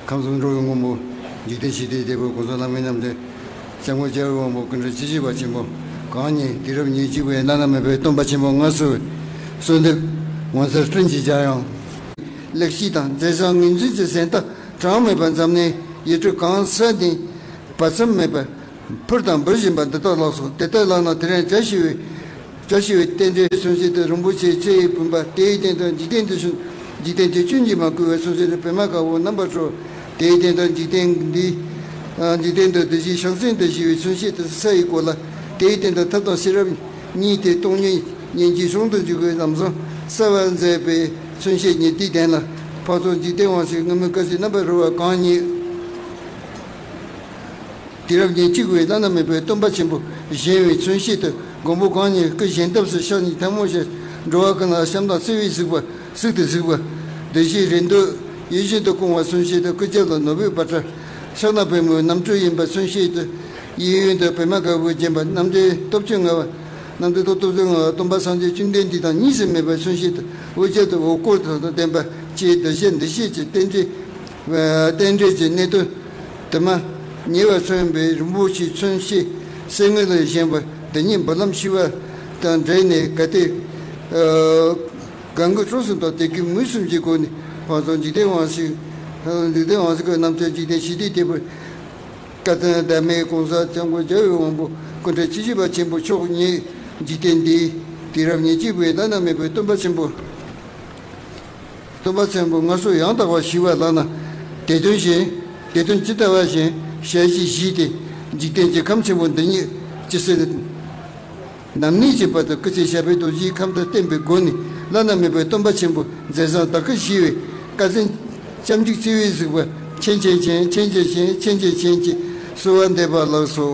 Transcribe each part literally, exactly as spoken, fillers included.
ཁམས་གསུམ་འགྲོ་བའི་མགོན་པོ། འཇིག་རྟེན་ཞི་བདེའི་དེད་དཔོན་གོང་ས་ལྷ་མིའི་རྣམ་ཐོས། སྐྱབས་མགོན་རྒྱལ་བའི་དབང་པོ་སྐུ་ཕྲེང་བཅུ་བཞི་པ་ཆེན་པོ་གང་ཉིད་དུས་རབས་ཉེར་གཅིག་པའི་བླ་ན་མེད་པའི་སྟོན་པ་ཆེན་པོ་མངའ་གསོལ་བའི་གསོལ་འདེབས་ངོ་མཚར་སྤྲིན་གྱི་འཇམ་དབྱངས། ལེགས་བཤད་དང་མཛད་བཟང་ངོས་འཛིན་གྱི་གཟེངས་རྟགས་གྲངས་མེད་པ་འཛོམས་ནས་ཡུལ་གྲུ་གང་ས་ནས་བར་མཚམས་མེད་པར་འཕུར་དང་འབུར་བཞིན་པ་འདི་དག་ལགས་སོ། དེ་ལྟར་ལགས་ན་དེ་རིང་བཀྲ་ཤིས་པའི་བཀྲ་ཤིས་པའི་རྟེན་འབྲེལ་གསུང་བཤད་དུ་རིན་པོ་ཆེའི་ཚེ་ཡི་བུམ་པ་དེའི་སྟེང་དུ་འཇིག་རྟེན་དུ་བྱོན། འཇིག་རྟེན་གྱི་སྐྱོན་གྱིས་མ་གོས་པའི་གསུང་བཤད་དུ་པདྨ་དཀར་པོ་རྣམ་པར་འཕྲོ། དེའི་སྟེང་དུ་འཇིག་རྟེན་འདི། འཇིག་རྟེན་དུ་བདུད་བཞིའི་ཕྱག་མཚན་དུ་བཞེས་པའི་གསུང་བཤད་དུ་ས་ཡི་གོ་ལ། དེའི་སྟེང་དུ་ཐབས་དང་ཤེས་རབ་གཉིས་ཏེ་སྟོང་ཉིད་ཉིད་ཀྱི་གཞུང་དུ་འཇུག་པའི་ལམ་བཟང་གསལ་བར་མཛད་པའི་གསུང་བཤད་ཉི་ཟླའི་གདན་ལ་ཕར་ཚུར་འཇིག་རྟེན་དབང་ཕྱུག་སྔ་མོའི་བཀའ་བཞིན་རྣམ་པར་རོལ་བ་གང་ཉིད། དུས་རབས་ཉེར་གཅིག་པའི་བླ་ན་མེད་པའི་སྟོན་པ་ཆེན་པོ་བཞེངས་པའི་མཚོན་བྱེད་དུ་མགོན་པོ་གང་ཉིད་སྐུ་བཞེངས་སྟབས་སུ་ཕྱག་གཉིས་ཐལ་མོ་སྦྱར། འགྲོ་བ་ཀུན་ལ་བྱམས་དང་བརྩེ་བས་གཟིགས་པ་གཟིགས་ཏེ་གཟིགས་པ། བདུད་བཞིའི་རེ་འདོད་ཡིད་བཞིན་དུ་སྐོང་བ་མཚོན་བྱེད་དུ་སྐུ་རྒྱབ་ལ་ནོར་བུའི་པ་ཏྲ་ཕྱག་ན་པདྨོའི་རྣམ་འཕྲུལ་ཡིན་པ་མཚོན་བྱེད་དུ་གཡས་གཡོན་དུ་པདྨ་དཀར་པོས་བརྒྱན་པ་རྣམ་འདྲེན་སྟོབས་བཅུ་མངའ་བ། རྣམ་འདྲེན་སྟོབས་བཅུ་མངའ་བ་སྟོན་པ་སངས་རྒྱས་བཅོམ་ལྡན་འདས་དང་གཉིས་སུ་མེད་པ་མཚོན་བྱེད་དུ་འོད་ཅན་དུ་འོད་སྐོར་དང་ལྡན་པ་བཅས་འདི་བཞིན་འདི་བཞིན་གྱི་རྟེན་འབྲེལ། རྟེན་འབྲེལ་གྱི་གནད་དོན་དུ་མ་ཉེ་བར་མཚོན་པའི་རིན་པོ་ཆེའི་མཚོན་བྱེད་གསེར་དངུལ་ལ་བཞེངས་པ་འདི་ཉིད་འབུལ་ལམ་ཞུ་བ་དང་འབྲེལ་ནས་གལ་ཏེ་གང་དགོས་སྤྲོ་གསུམ་དང་དད་གུས་མོས་གསུམ་གྱི་སྒོ་ནས་ཕར་ཚུར་འཇིག་རྟེན་དབང་ཕྱུག་འཇིག་རྟེན་དབང་ཕྱུག་གི་རྣམ་ཐོས་འཇིག་རྟེན་ཞི་བདེའི་དེད་དཔོན་བཀའ་བསྟན་ཟླ་མེད་གོང་ས་སྐྱབས་མགོན་རྒྱལ་བའི་དབང་པོ་སྐུ་ཕྲེང་བཅུ་བཞི་པ་ཆེན་པོ་མཆོག་ཉིད་འཇིག་རྟེན་འདིའི་དུས་རབས་ཉེར་གཅིག་པའི་བླ་ན་མེད་པའི་སྟོན་པ་ཆེན་པོ། སྟོན་པ་ཆེན་པོ་མངའ་གསོལ་ཡང་དག་པར་ཞུས་པ་ལགས་ན། དེ་དོན་བཞིན། དེ་དོན་ཇི་ལྟ་བ་བཞིན་ཞལ་གྱིས་བཞེས་ཏེ། འཇིག་རྟེན་གྱི་ཁམས་ཆེན་པོ་འདི་ཉིད་ཇི་སྲིད་ནམ་གནས་ཀྱི་བར་དུ་སྐུ་ཚེ་ཞབས་པད་རྡོ་རྗེའི་ཁམས་དུ་བརྟན་པའི་སྒོ་ནས་བླ་ན་མེད་པའི་སྟོན་པ་ཆེན་པོ་མཛད་བཟང་བདག་གིར་བཞེས་པའི་བཀའ་དྲིན་སྐྱབས་འཇུག་བརྩེ་བས་གཟིགས་པ་མཁྱེན་བརྩེ་ཆེན་མཁྱེན་བརྩེ་ཆེན་མཁྱེན་བརྩེ་ཆེན་གྱིས་གསོལ་བ་འདེབས་པ་ལགས་སོ།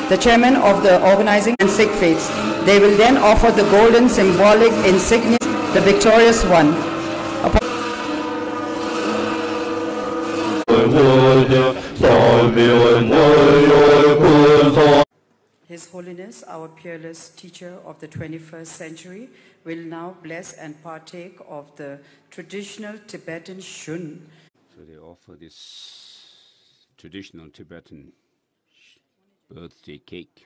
The chairman of the organizing and Sikh faiths. They will then offer the golden symbolic insignia, the victorious one. Upon His Holiness, our peerless teacher of the twenty-first century, will now bless and partake of the traditional Tibetan shun. So they offer this traditional Tibetan birthday cake.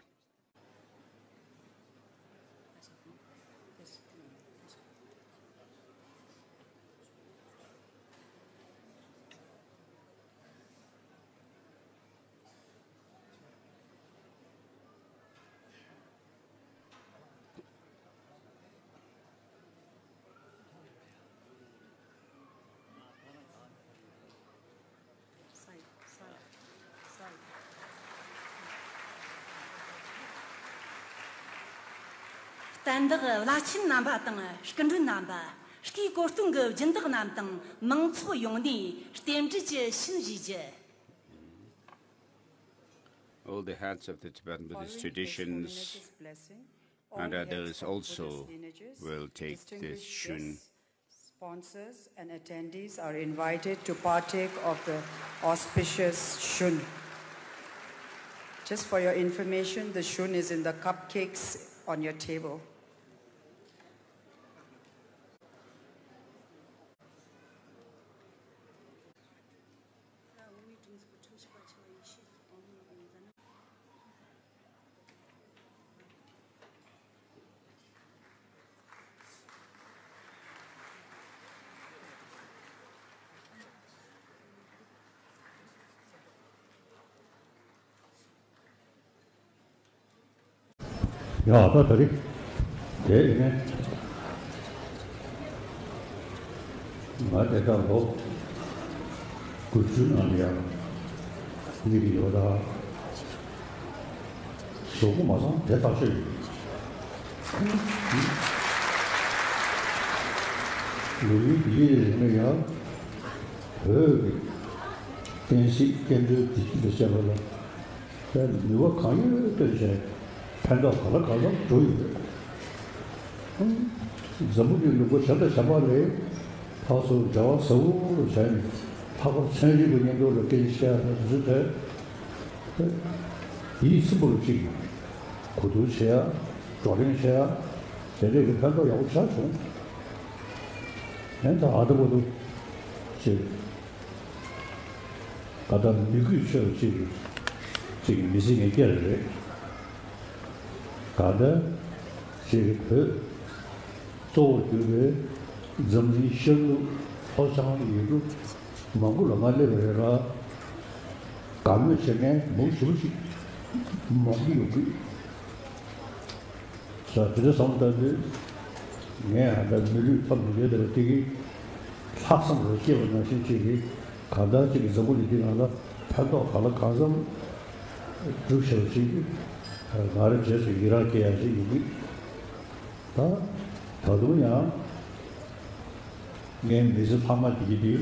བསྟན་བདག་བླ་ཆེན་རྣམ་པ་དང་སྐུ་མགྲོན་རྣམ་པ། སྐུའི་གོ་སྟོན་གྱི་སྦྱིན་བདག་རྣམས་དང་མང་ཚོགས་ཡོངས་ནས་རྟེན་འབྲེལ་གྱི་ཤིན་བཞེས་རྒྱུ། All the heads of the Tibetan Buddhist traditions and others also will take this shun. Sponsors and attendees are invited to partake of the auspicious shun. Just for your information, the shun is in the cupcakes on your table. ཡ་ད་ད་རེད། དེ་ཡིན་ནས་ང་དེ་དག་ལོ་དགུ་བཅུ་ནང་ལ་ཡང་སླེབས་ཡོད་ད། གཟུགས་པོ་མ་བཟང་དེ་ཐག་ཆོད་ཡོད། ལོ་རྒྱུས་འདི་ཡིན་རིང་ལ་ཡང་བོད་ཀྱི་བསྟན་སྲིད་སྐྱེ་འགྲོའི་བདེ་སྐྱིད་ལ་བྱས་པ་ལ། དེ་ནུས་པ་གང་ཡོད་བཏོན་བྱས་ཕན་ཐོགས་ག་ལ་གང་འཚམ་འགྲོ་ཡི་ཡོད། འཛམ་བུ་གླིང་ལུང་པ་གཞན་དང་གཞན་པ་ལས་ཕར་ཚུར་འབྲེལ་བ་ཟབ་པོ་བྱས་ནས་ལྷག་པར་ཚན་རིག་གི་སྙིང་སྟོབས་ལ་སྐད་ཆ་བཤད་ཡ་དང་དེ་ཚོ་དེ་ཡིད་ཚིམ་པོ་ལ་གཅིག་གོ་བསྡུར་བྱེད་ཡ་བགྲོ་གླེང་བྱེད་ཡ་དེ་འདྲས་ཀྱི་ཕན་ཐོགས་ཡག་པོ་ཆགས་བྱུང་། ཡང་ད་ཨ་ད་བར་དུ། ཅེས། ད་ལྟ་མི་གུས་ཆོས་ཅིག་ཅིག་མི་ཚེ་ངས་བསྐྱལ་རེད། ད་ལྟ་ཅིག་བོད་གཙོ་བོར་གྱུར་པའི་འཛམ་གླིང་ཤར་ནུབ་ལྷོ་བྱང་ཡུལ་གྲུ་མང་པོ་ལ་ང་སླེབས་པ་རེད་ལ། དགའ་མོས་བྱེད་མཁན་མང་ཞེ་པོ་ཅིག་མང་པོ་ཡོང་གི། ས་དེ་འདྲ་བསམ་བློ་བཏང་དུས། ངས་ཨ་ད་མི་ལུས་ཐོབ་མི་འདོད་དེ་ལ་དེ་གི་ལྷག་བསམ་རེ་སྐྱེས་པ་ནང་བཞིན་ཅིག་གིས་གང་ལྟར་ཅིག་གི་འཛམ་བུ་གླིང་འདི་ནང་ལ་ཕན་ཐོགས་གང་ལ་གང་འཚམ་སྒྲུབ་བྱ་བ་ཅིག་གིས་ང་རང་རྗེས་སུ་ཡི་རང་སྐྱེ་ཡ་ཅིག་ཡོང་གི། ད་ད་དུང་ཡང་ངའི་མི་ཚེ་ལྷག་མ་འདི་གི་འདི་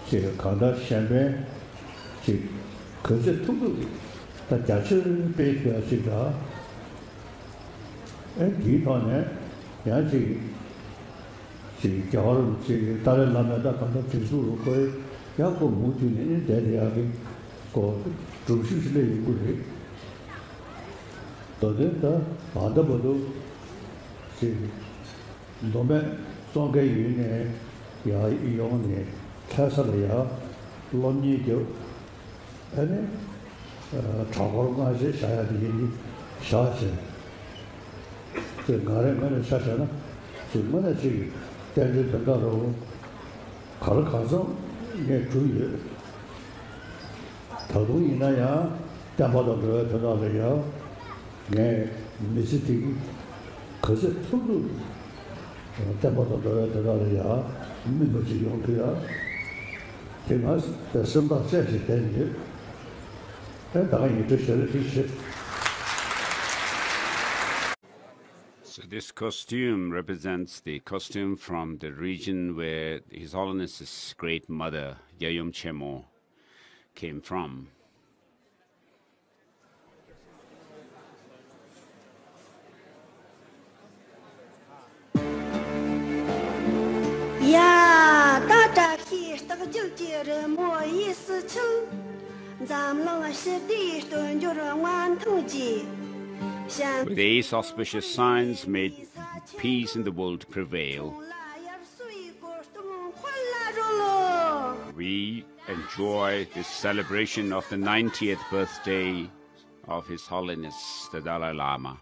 ཅིག་གང་ལྟར་གཞན་ཕན་ཅིག་ག་ཚོད་ཐུབ་ཐུབ་ཀྱིས་ད་རྒྱ་ཆེར་སྤེལ་ཐུབ་ཡ་ཅིག་དང་། ཨེ་དེའི་ཐོག་ནས་ཡང་ཅིག་ཅིག་རྒྱལ་བ་རིན་པོ་ཆེ་ཏཱ་ལའི་བླ་མས་ད་གང་ལྟར་སྒྲིག་འཛུགས་རུ་བསྐོས་ཡག་པོ་མུ་མཐུད་ནས་ཨེ་བསྡད་བསྡད་ཡག་གི་སྐོར་སྒྲུབ་ཞུགས་ཤིག་སླེབས་ཡོང་གི་རེད། མདོ་དོན་ད་ད་ལྟ་བར་དུ་ཅིག་མདོ་སྨད་ཙོང་ཁའི་ཡུལ་ནས་ཡར་ཡོང་ནས་ལྷ་ས་ལ་ཡར་སློབ་གཉེར་རྒྱབ། ཨ་ནི་གྲྭ་སྐོར་སྔ་རྗེས་བཞག་ཡ་དེ་ཡིན་གྱི་བཞག་བྱས། ཅིག་ང་རའི་ངོས་ནས་ཆ་བཞག་ན་ཅིག་དངོས་གནས་ཅིག་རྟེན་འབྲེལ་དོན་དག་རུ་ག་ལ་གང་འཚམ་ངས་བསྒྲུབས་ཡོད། ད་དུང་ཡིན་ན་ཡང་བསྟན་པ་དང་འགྲོ་བའི་དོན་དག་ལ་ཡང་ངས་མི་ཚེ་འདི་ག་ཚོད་ཐུབ་ཐུབ་བསྟན་པ་དང་འགྲོ་བའི་དོན་དག་ལ་ཡང་སྨིན་པ་ཅིག་ཡོང་ཐུབ་ཡ། དེ་ང་སེམས་ཐག་བཅད་བྱས་བསྡད་ཡོད། ཨེ་ད་ག་ཡིན་འདྲ་ཞལ་ལག་ཞིག་བཞེས། So this costume represents the costume from the region where His Holiness's great mother, Yayom Chemo, came from. ཡ། ད་བཀྲ་ཤིས་རྟགས་བརྒྱད་ཀྱི་རི་མོ་གཡས་སུ་འཁྱིལ། འཛམ་གླིང་ཞི་བདེའི་སྟོབས་འབྱོར་མངའ་ཐང་རྒྱས། With these auspicious signs, may peace in the world prevail. We enjoy this celebration of the ninetieth birthday of His Holiness the Dalai Lama.